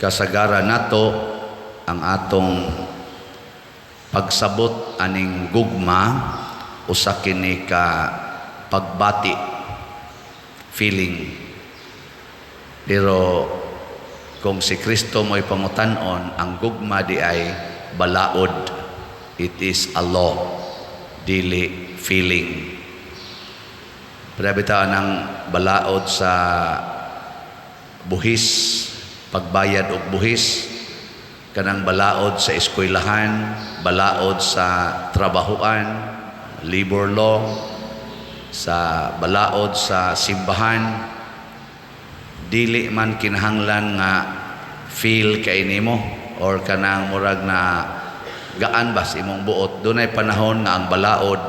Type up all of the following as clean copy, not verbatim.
Kasagaran nato, ang atong pagsabot aning gugma, usa kini ka pagbati, feeling. Pero kung si Kristo mo'y pangutan-on, ang gugma diay balaod. It is a law, dili feeling. Pero bitaw ng balaod sa buhis, pagbayad og buhis, kanang balaod sa eskwelahan, balaod sa trabahuan, labor law, sa balaod sa simbahan, dili man kinahanglan nga feel kay nimo or kanang murag na gaan ba sa imong buot. Dunay panahon nga ang balaod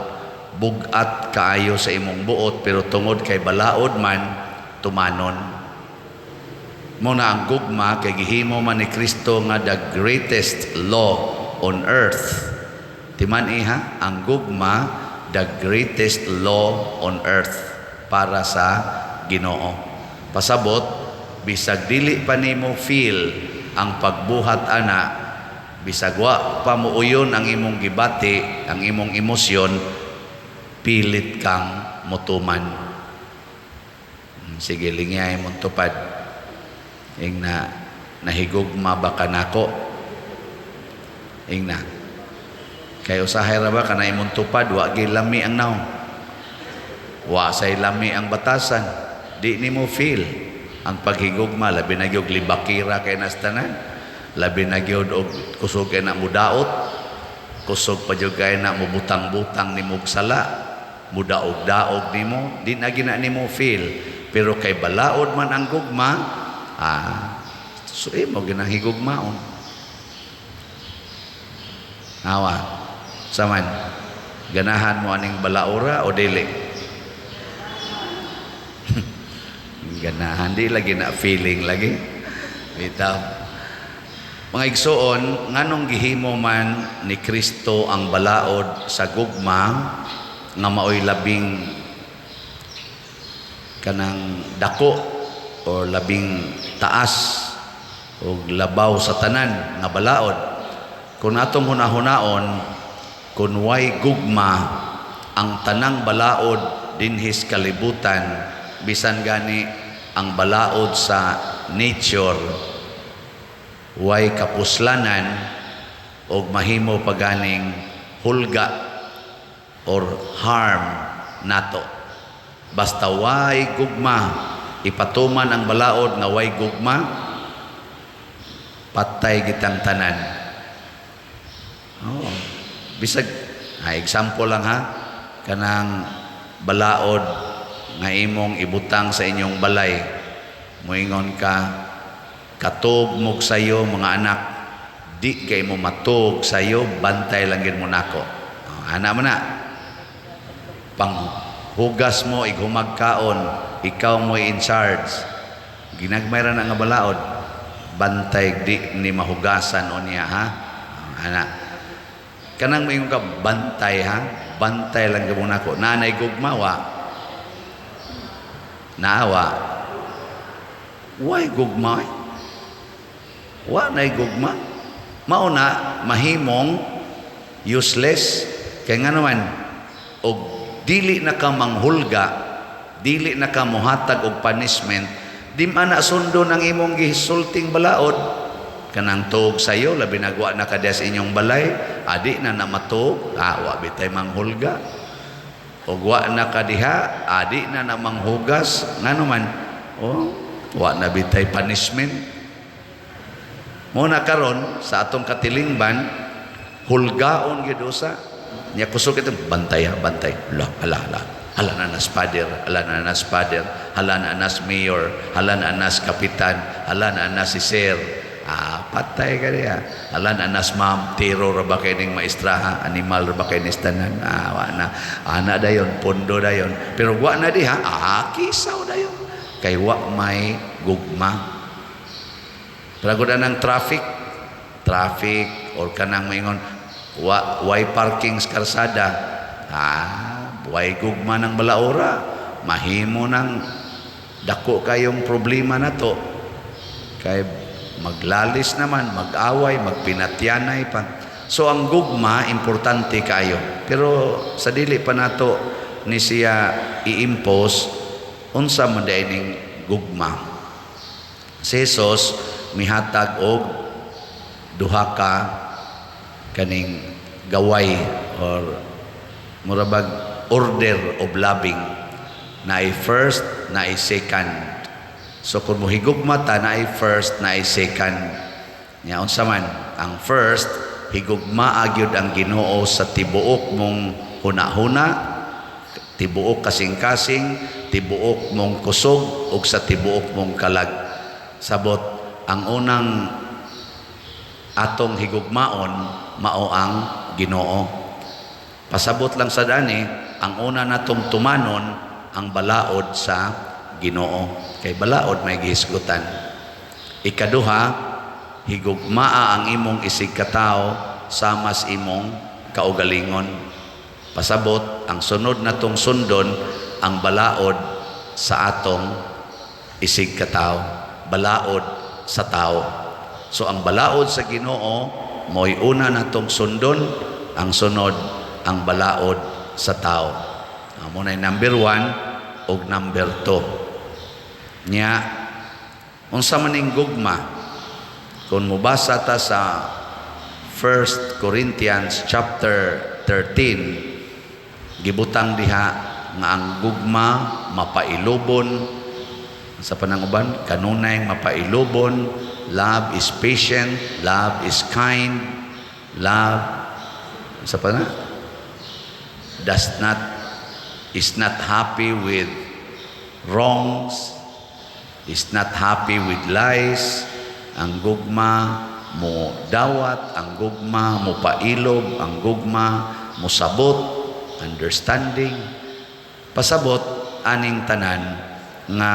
bugat kaayo sa imong buot, pero tungod kay balaod man, tumanon mo na. Ang gugma kay gihimo man ni Kristo nga the greatest law on earth. Timan iha, ang gugma, the greatest law on earth para sa Ginoo. Pasabot, bisag dili pa nimo feel ang pagbuhat ana, bisag wa pa muuyon ang imong gibati, ang imong emosyon, pilit kang mutuman. Sige, lingyay mong tupad. Ing na, "Nahigugma ba ka nako?" Ing na. Kay usahay ra ba kana imong tupad, wa gyud lami ang nawong. Wa say lami ang batasan. Di nimo feel ang paghigugma, labi na gyud libakira kay nas tanan. Labi na gyud og kusog kay na mudaot. Kusog pa gyud kay na mubutang-butang nimo og sala. Mudaog-daog nimo, di na gina nimo feel. Pero kay balaod man ang gugma, so imo ginahigugmaon. Awa. Saman, ganahan mo aning balaura o dili? Ganahan, di lagi na feeling lagi. Bitaw. Mga igsoon, nganong gihimo man ni Kristo ang balaod sa gugma nga maoy labing kanang dako o labing taas o labaw sa tanan nga balaod? Kung atong hunahunaon, kung way gugma, ang tanang balaod dinhis kalibutan, bisan gani ang balaod sa nature, way kapuslanan og mahimo paganing hulga or harm nato. Basta way gugma, ipatuman ang balaod nga way gugma, patay gitang tanan. Oh. Bisag, example lang ha, kanang balaod nga imong ibutang sa inyong balay. Moingon ka, "Katog mo sayo, mga anak, di kay mo matog sayo, bantay lang gid mo nako." Oh, ana mo na. Panghugas mo ighumagkaon, ikaw mo in charge. Ginagmay ra na nga balaod. "Bantay, di ni mahugasan unya ha." Oh, ana. Kanang moingon ka, "Bantay ha, bantay lang gyud mo nako." Nanay gugma wa. Naawa. Way gugma, eh? Wa nay gugma. Mao na mahimong useless kay nga naman og dili na ka manghulga, dili na ka mohatag og punishment, di man na sundon ang imong gisulting balaod. Kanang tuog sayo, labi nagwa na ka diya sa inyong balay, adi na na matuog, wa bitay manghulga. Og wa na ka diha, adi na na manghugas, ngano man, oh, wa na bitay punishment. Mo na karon sa atong katilingban, hulgaon gyud usa. Nya kusog ito, "Bantay ha, bantay." Hala, hala, hala. Hala na nas father, hala na nas father, hala na nas mayor, hala na nas kapitan, hala na nas si sir. Ah, patay ka diya. Hala na nas ma'am, tiro ra ba kay ning maestraha, animal ra ba kay ning tanan. Ah, wa na. Ana dayon, pondo dayon. Pero wa na diha, kisaw dayon. Kay wa may gugma. Pero ng traffic, traffic or kanang maingon, wa way parking sa karsada. Ah, way gugma ng balaora, mahimo ng dako kayong problema na to. Kay Maglalis naman, mag-away, magpinatyanay pa. So ang gugma, importante kaayo. Pero sa dili pa nato ni siya i-impose, unsa man diay ning gugma? Si Jesus mihatag og duha ka kaning gaway or murabag order of loving, naay first, naay second. So kung mohigugma ta, naay first, naay second. Nya unsa man ang first? Higugmaa gyud ang Ginoo sa tibuok mong huna-huna, tibuok kasing-kasing, tibuok mong kusog ug sa tibuok mong kalag. Sabot, ang unang atong higugmaon mao ang Ginoo. Pasabot lang sa dani, ang una natong tumanon ang balaod sa Ginoo kay balaod may gihisgutan. Ikaduha, higugmaa ang imong isig katawo samas imong kaugalingon. Pasabot, ang sunod natong sundon ang balaod sa atong isig katawo, balaod sa tao. So ang balaod sa Ginoo mo'y una natong sundon, ang sunod ang balaod sa tao. Mao na number 1 ug number 2. Nya unsa man ning gugma? Kung mobasa ta sa 1 Corinthians chapter 13, gibutang diha nga ang gugma mapailubon sa pananguban, kanunay mapailubon, love is patient, love is kind, love sa pa na does not is not happy with wrongs, is not happy with lies. Ang gugma mo dawat, ang gugma mo pailob, ang gugma mo sabot, understanding. Pasabot aning tanan nga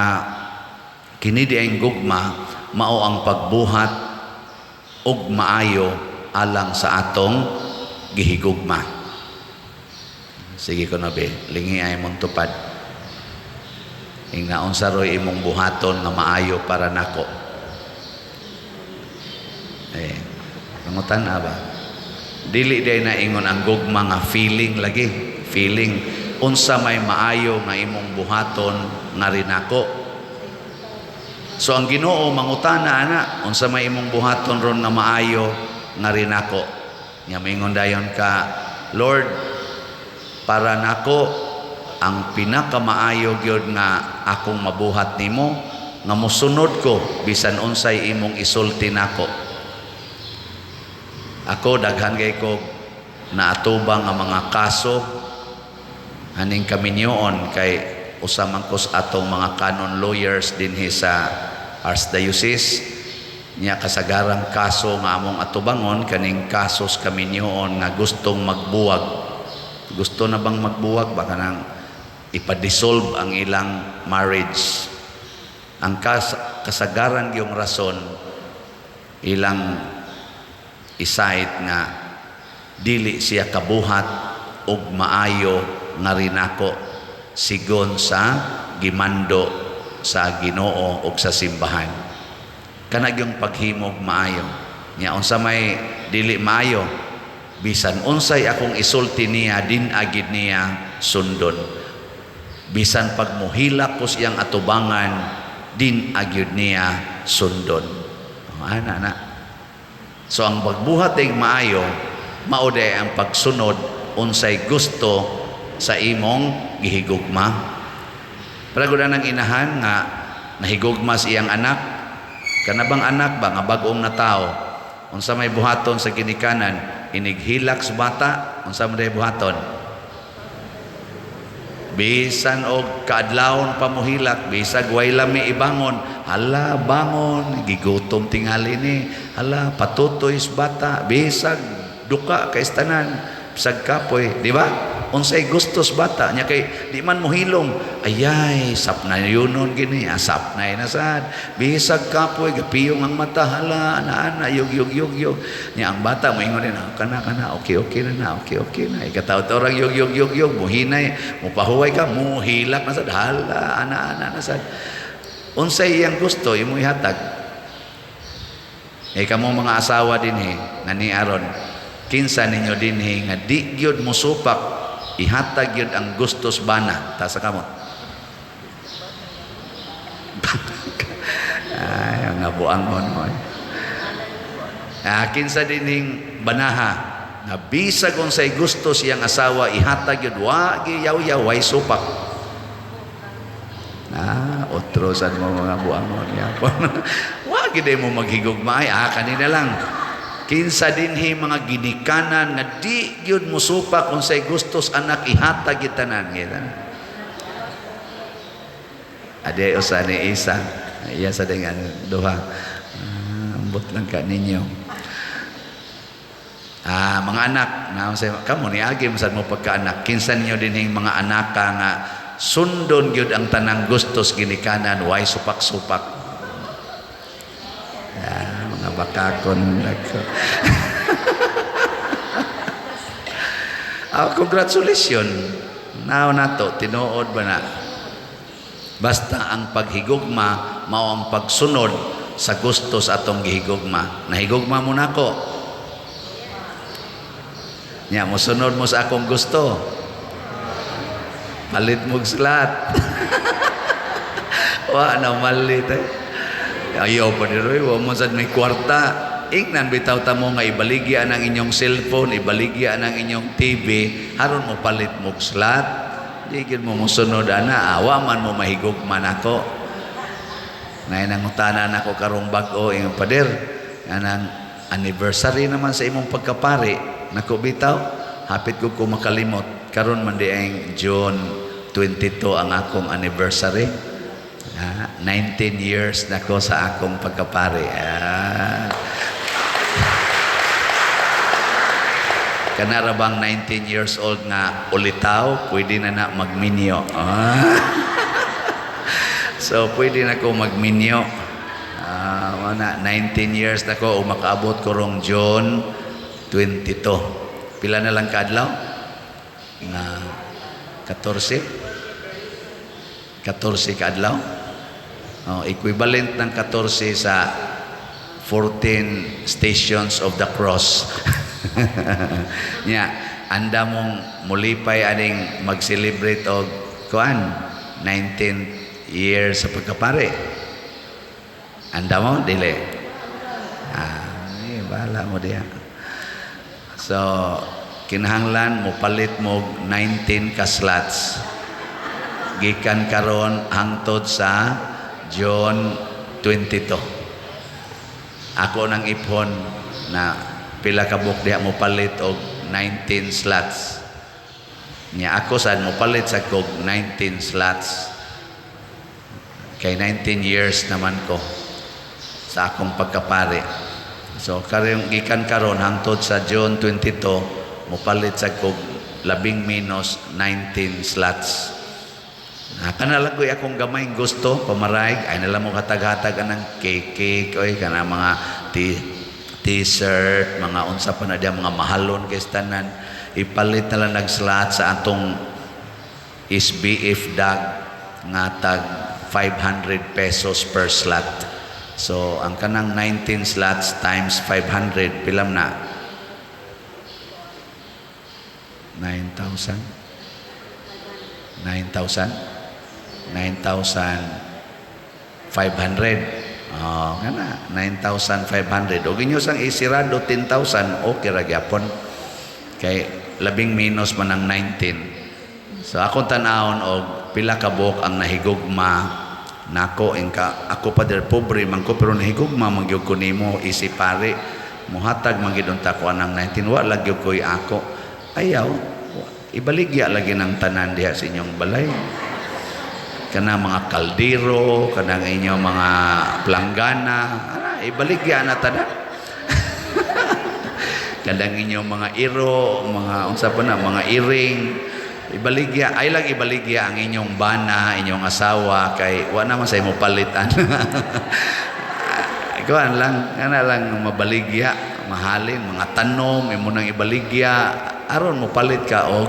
kini di ang gugma mao ang pagbuhat og maayo alang sa atong gihigugma. Sige ko na be, lingi ay mong tupad. Ingna unsa roy imong buhaton nga maayo para nako? Eh, pangutan ba? Dili day na ingon ang gugma nga feeling lagi, feeling. Unsa may maayo nga imong buhaton nga rinako? So ang Ginoo mangutana ana, unsa may imong buhaton ron nga maayo nga rinako? Nya moingon dayon ka, "Lord, para nako ang pinakamaayo gyud nga akong mabuhat nimo nga mosunod ko bisan unsay imong isulti nako." Ako, daghan kay ko naatubang nga mga kaso aning kaminyoon kay usa man ko sa atong mga canon lawyers dinhi sa Archdiocese. Nya kasagarang kaso nga among atubangon kaning kasos kaminyoon nga gustong magbuwag. Gusto na bang magbuwag ba, kanang ipa-dissolve ang ilang marriage. Ang kasagaran yung rason ilang i-cite nga dili siya kabuhat og maayo nga rinako sigon sa gimando sa Ginoo og sa simbahan. Kana yung paghimog maayo. Nya unsa may dili maayo? Bisan unsay akong isulti niya, din agid niya sundon. Bisan pag muhilak ko siyang atubangan, din agyud niya sundon. Oh, ana na. So ang pagbuhat ay maayo, mao day ang pagsunod unsay gusto sa imong gihigugma. Pero ng inahan nga nahigugma sa iyang anak, kanabang anak ba nga bag-ong na tao, unsa may buhaton sa ginikanan inighilak sa bata? Unsa man day buhaton? Bisan og kaadlawon pa mohilak, bisag way lami ibangon, "Hala, bangon, gigutom tingali ni." Hala, patutoy sa bata, bisag duka kay tanan, bisag kapoy, di ba? Unsay gusto sa bata nya kay di man mohilom, ayay, sap na yunon gini, asap na inasad. Bisag kapoy, gapiyong ang mata, hala, ana-ana, yug yug yug yug. Nya ang bata moingon din, "Ah, kana kana, okay okay na na, okay okay na." Ikataw orang yug yug yug yug, muhinay, mupahuway ka, muhilak na sad, hala, ana-ana na sad. Unsay iyang gusto, imo ihatag. Eh, kamo mga asawa dinhi nga ni aron, kinsa ninyo dinhi nga di gyud mosupak, ihatag gyud ang gustos bana? Taas sa kamot. Ay, ang buangon mo, eh. Ah, kinsa dinhing banaha nga bisag unsay gusto siyang asawa, ihatag gyud, wa giyaw-yaw, way supak? Ah, otro sad mo, mga buangon yapon. Wa gid mo maghigugma ay. Ah, kanina lang. Kinsa dinhi mga ginikanan nga di gyud mosupak, unsay gustos anak, ihatag gyud tanan? Kita. Ade usa ni isa. Iya sa dengan duha. Ah, ambot lang ka ninyo. Ah, mga anak, na sa kamo ni agi sad mo pagkaanak, kinsa ninyo dinhing mga anaka nga sundon gyud ang tanang gustos ginikanan, way supak-supak? Ah, mga bakakon nagko. Ah, congratulations. Now nato tinuod ba na? Basta ang paghigugma mao ang pagsunod sa gustos atong gihigugma. Nahigugma mo nako. Nya mosunod mo sa akong gusto. Palit mo slot. Wa na malit eh. Ayaw pa ni Roy, wa mo sad may kwarta. Ingnan bitaw ta mo nga ibaligya ang inyong cellphone, ibaligya ang inyong TV, aron mo palit mo slot. Di gyud mo mosunod ana, awa man mo mahigugma nako. Nay nangutana nako karong bag-o, ingon, "Pader, anang anniversary naman sa imong pagkapari." Nako bitaw, hapit ko makalimot. Karon man di ang June 22 ang akong anniversary. Ah, 19 years na ko sa akong pagkapari. Ah. Kanara bang 19 years old nga ulitaw, pwede na na magminyo. Ah. So, pwede na ko magminyo. Ah, wala, 19 years na ko, o makaabot ko rong June 22. Pila na lang kaadlaw? Nga 14? 14 kaadlaw? Oh, equivalent ng 14 sa 14 Stations of the Cross. Nya, anda mong mulipay aning mag-celebrate og kuan 19 years sa pagkapare. Anda mo dili? Ah, eh, bahala mo diha. So, kinahanglan mo palit mo 19 ka slots. Gikan karon hangtod sa June 22. Ako nang ipon na pila ka buok diha mo palit og 19 slots. Nya ako sad mo palit sa kog 19 slots. Kay 19 years naman ko sa akong pagkapari. So karon, gikan karon hangtod sa June 22, mopalit sa kog labing menos 19 slots. Ah, kana lang ko'y akong gamay gusto pamaraig ay nala mo katag-hatag anang cake cake oy, kana mga t-shirt, mga unsa pa na diya, mga mahalon kay tanan, ipalit na lang nag-slot sa atong SBF dag nga tag 500 pesos per slot. So ang kanang 19 slots times 500, pilam na? 9,000? 9,000? 9,500. Oh, kana 9,500. Og inyo sang isirado 10,000, okay ra gyapon. Kay labing menos man ang 19. So akong tan-awon og pila ka buok ang nahigugma nako, ingka ako, "Pader, pobre man ko pero nahigugma man gyud ko nimo isip pare, muhatag man gyud unta ko anang 19, wa lang gyud koy ako." Ayaw, ibaligya lagi ng tanan diha sa inyong balay, kana mga kaldero, kanang inyong mga planggana, ana, ibaligya na tanan, kanang inyong mga iro, mga unsa pa na, mga iring, ibaligya. Ay lang ibaligya ang inyong bana, inyong asawa, kay wa naman sa imo palitan. Kuan lang, kana lang mabaligya, mahalin, mga tanom, imo nang ibaligya, aron mo palit ka og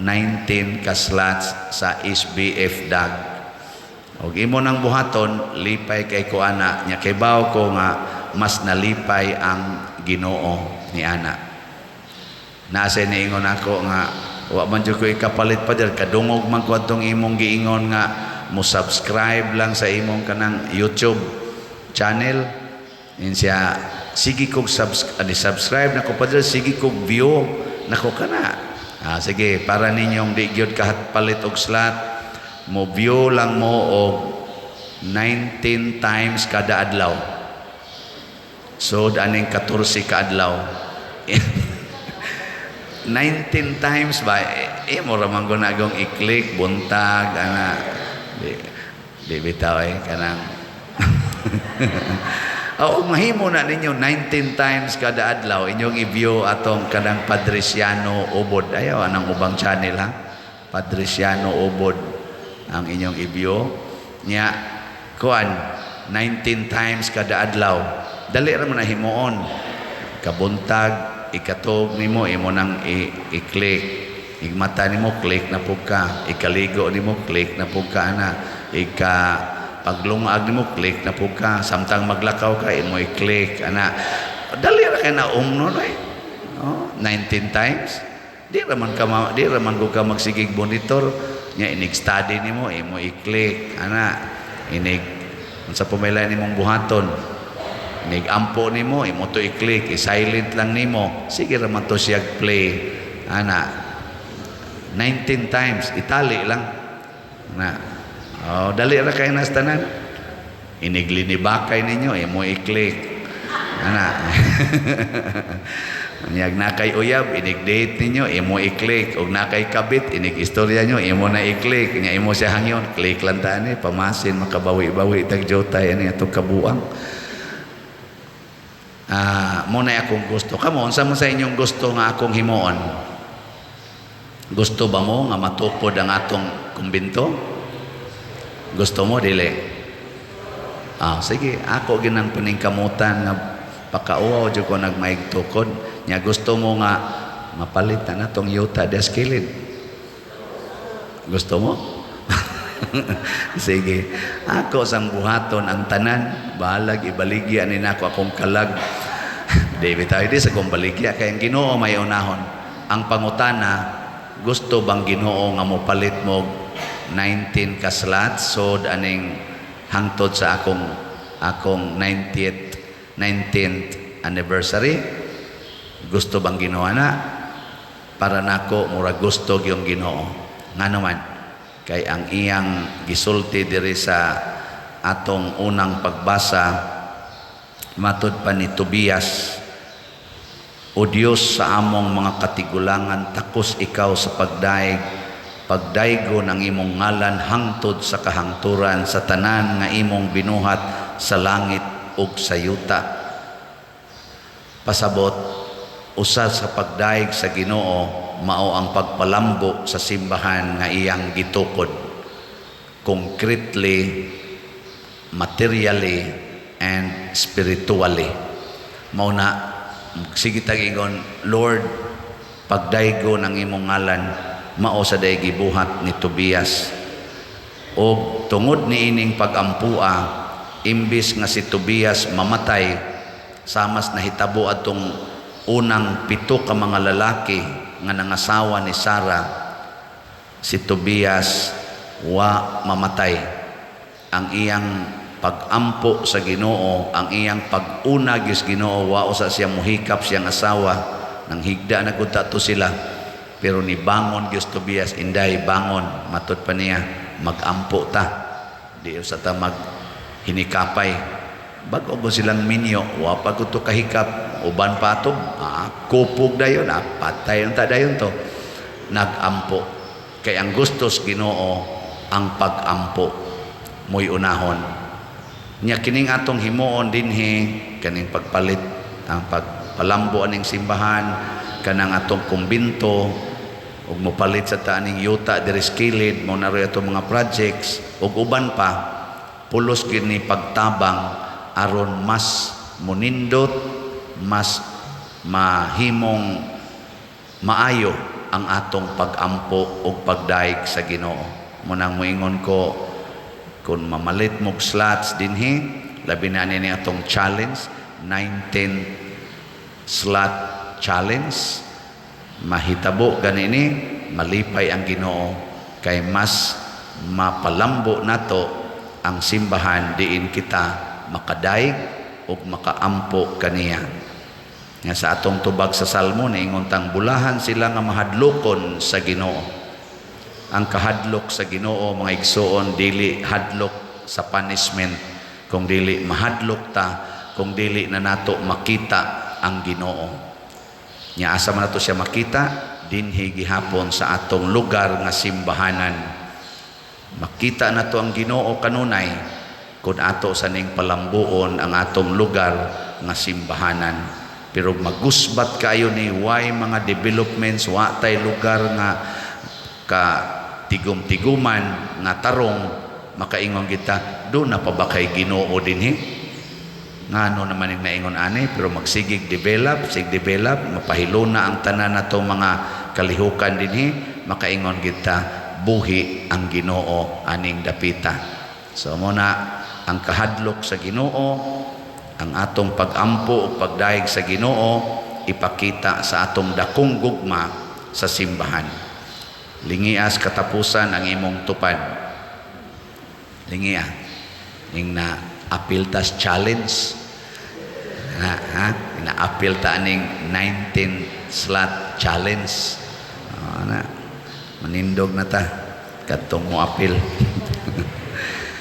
19 ka slots sa SBF dag. Og imo nang buhaton, lipay kay ko ana, nya kay bawo ko nga mas nalipay ang Ginoo ni ana. Nasa niingon ako nga wa man jud ko ikapalit pa dir, kadungog man ko atong imong giingon nga mo subscribe lang sa imong kanang YouTube channel. In siya, sige kog subscribe nako pa dir, sige kog view nako kana. Ah, sige, para ninyong di gyud kahat palit og slot, mo view lang mo og 19 times kada adlaw. So aning 14 ka adlaw, 19 times ba eh, mo ra man gud nagong i-click buntag ana. Di bitaw eh kanang. Oo, mahimo na ninyo 19 times kada adlaw inyong i-view atong kanang Padriciano Ubod. Ayaw anang ubang channel ha. Padriciano Ubod ang inyong i-view. Nya kuan, 19 times kada adlaw. Dali ra man na himuon. Kabuntag, ikatog nimo, imo nang i-click. Igmata nimo, click na pud ka. Ikaligo nimo, click na pud ka ana. Ika paglungag nimo, click na pud ka. Samtang maglakaw ka, imo i-click ana. Dali ra kay na umno eh. Oh, 19 times. Di ra man ka magsigig monitor nya. Inig study nimo, imo i-click ana. Inig unsa pa may lain nimong buhaton, inig ampo nimo, imo to i-click, i-silent lang nimo, sige ra man to siya play ana. 19 times, itali lang na. Oh, dali ra kay nas tanan. Iniglinibakay ninyo, imo i-click ana. Nyag na kay uyab, inig date ninyo, imo i-click. Og na kay kabit, inig istorya nyo, imo na i-click. Nya imo siya hangyon, click lang ta ani, pamasin makabawi-bawi tag jotay ani atong kabuang. Ah, mo na akong gusto. Kamo, unsa mo sa inyong gusto nga akong himuon? Gusto ba mo nga matukod ang atong kumbinto? Gusto mo dili? Ah, sige, ako ginang paningkamutan nga pakauwaw jud ko nagmaig tukod. Nya gusto mo nga mapalit na natong yuta des kilid? Gusto mo? Sige. Ako sang buhaton ang tanan, bahalag ibaligya ni nako akong kalag. Di bitaw, di sa kong baligya kay ang Ginoo may unahon. Ang pangutana, gusto bang Ginoo nga mopalit mo 19 ka slots so aning hangtod sa akong 90th 19th anniversary? Gusto bang Ginoo na? Para nako, mura gusto gyung Ginoo. Ngano man? Kay ang iyang gisulti diri sa atong unang pagbasa matud pa ni Tobias, "O Dios sa among mga katigulangan, takos ikaw sa pagdaig, pagdaygo ng imong ngalan hangtod sa kahangturan sa tanan nga imong binuhat sa langit ug sa yuta." Pasabot, usa sa pagdaig sa Ginoo mao ang pagpalambo sa simbahan nga iyang gitukod, concretely, materially and spiritually. Mao na sige tag ingon, "Lord, pagdaygo ng imong ngalan." Mao sa day gibuhat ni Tobias. Og tungod niining pag-ampua, imbis nga si Tobias mamatay samas nahitabo atong unang pito ka mga lalaki nga nangasawa ni Sara, si Tobias wa mamatay. Ang iyang pagampo sa Ginoo, ang iyang pag-unag sa Ginoo, wa usa siya muhikap siyang asawa nang higda na gud to sila, pero ni bangon gyud Tobias. "Inday, bangon," matud pa niya, "magampo ta, di usa ta mag hinikapay." Bag-o ko silang minyo, wa pa ko to kahikap, uban pa ato, kupog dayon, patay ta dayon to. Nagampo kay ang gustos Ginoo ang pag-ampo mo'y unahon nya. Kining atong himuon dinhi, kaning pagpalit, ang pagpalambo aning simbahan, kanang atong kumbinto ug mopalit sa ta aning yuta diri sa kilid, mao na atong mga projects ug uban pa, pulos gyud ni pagtabang aron mas munindot, mas mahimong maayo ang atong pag-ampo ug pagdaig sa Ginoo. Munang moingon ko, kung mamalit mog slots dinhi, labi na ni atong challenge. 19 slot challenge. Mahitabo gani ni, malipay ang Ginoo kay mas mapalambo nato ang simbahan diin kita makadayeg ug makaampo kaniya. Nga sa atong tubag sa Salmo, niingon tang bulahan sila nga mahadlokon sa Ginoo. Ang kahadlok sa Ginoo, mga igsuon, dili hadlok sa punishment, kung dili mahadlok ta kung dili na nato makita ang Ginoo. Nya asa man nato siya makita? Dinhi gihapon sa atong lugar nga simbahanan. Makita nato ang Ginoo kanunay kung ato sa ning palambuon ang atong lugar nga simbahanan. Pero magusbat kayo ni way mga developments, wa tay lugar nga ka tigom-tiguman nga tarong, makaingon kita, "Duna pa ba kay Ginoo dinhi?" Ngano naman yung naingon ani? Pero magsigig develop, sig develop, mapahiluna ang tanan nato mga kalihukan dinhi, makaingon kita, "Buhi ang Ginoo aning dapita." So mao na ang kahadlok sa Ginoo, ang atong pagampo o pagdayeg sa Ginoo, ipakita sa atong dakong gugma sa simbahan. Lingias katapusan ang imong tupad. Lingia ning na apil tas challenge na, ha, na-apil ta aning 19 slot challenge. Oh, na manindog na ta kadtong mo apil.